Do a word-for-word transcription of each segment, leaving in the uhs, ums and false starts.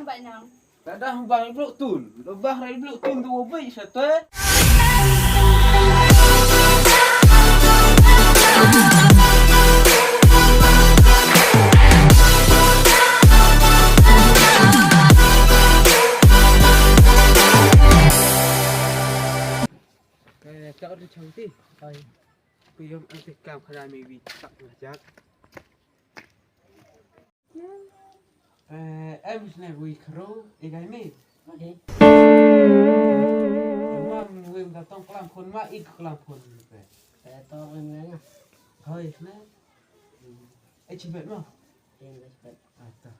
Bait nang. Tada bang i Bluetooth. Lo bah rai Bluetooth tu bait sa te. Eh, ka ur chang ti. Ai. Ku yom anti kam khana mi wi tak na jak. Eh, em sne wi khro, i gai mi. Okay. Mam wi da tong klam phun ma, i klam phun pe. Eh, to wi mi nga. Hoi sne. Eh, chibet mo. Ata.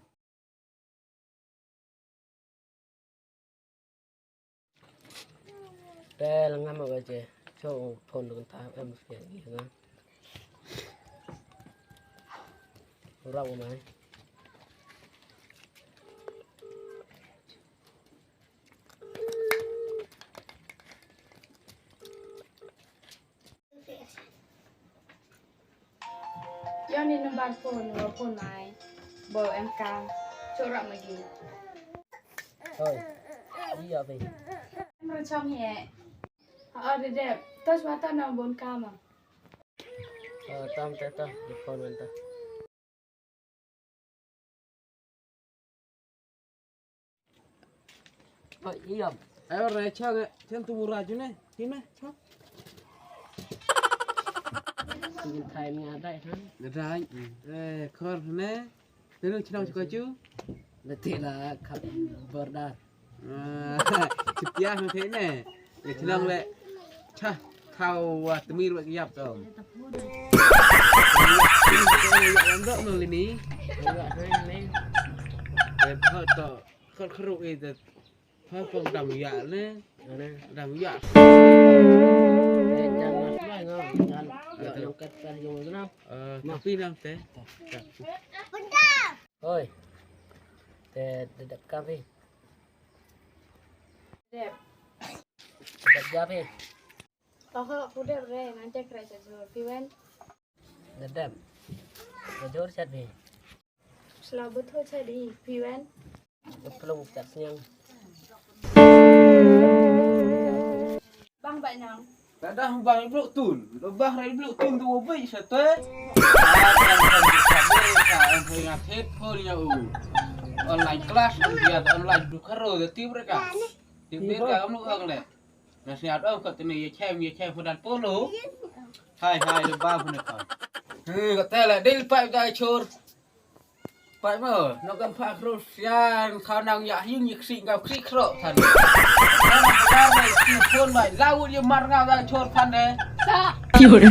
Te la ngam a ka je, cho phone dun ta em ke ngi nga. Rau mai. Yo ni number phone, number phone mai. Bo em kam. Chora magi. Hoi. Iya, be. Em ra chong ye. Ha, de de. Tos mata na bon kama. Ah, tam te ta, di phone wan ta. Oi, iyam. Ayo, re, chang, eh, chang tu mura ju ne. Hi me, chang. Ngin thai mi ngadai, ha? Ngadai. Eh, khor ne. Nenu chnong chko chu? Lati la khap border. Ah, chipia hang the ne. Ngi chnong le. Cha, thau wa tmir wa yap to. Yap wan dok no lini. Yap wan ni. Te thau to. Khot khru i te. Thau pong dam ya ne. Dam ya. Te jan mas mai ngo. Jan. Ya, yang kat kat yung na. Eh, tapi nang te. Hoi. Te, te dep ka phi. Dep. Dep ja phi. Oho, pu dep re, nang check re cha jor, phi wen. Dep dep. Cha jor chat phi. Sla bu tho cha di, phi wen. Pelung chat sniang. Bang bai nang. Tada bang i Bluetooth. Lo bah rai Bluetooth tu bait sa te. Online class, online du kharo, da tip re ka. Tip re ka, amnu ang le. Na sniat ong ko tene ye chem, ye chem, hudan polo. Hai, hai, le ba, hudan polo. He, ko te le, dil pa da chor. Pai mo, no kan pha khro sian, khau nang ya hing, ya khri, ngau khri khro than. Nang khar mai, ki phone mai, lau ye mar ngau da chor than de. Sa. Ki hore.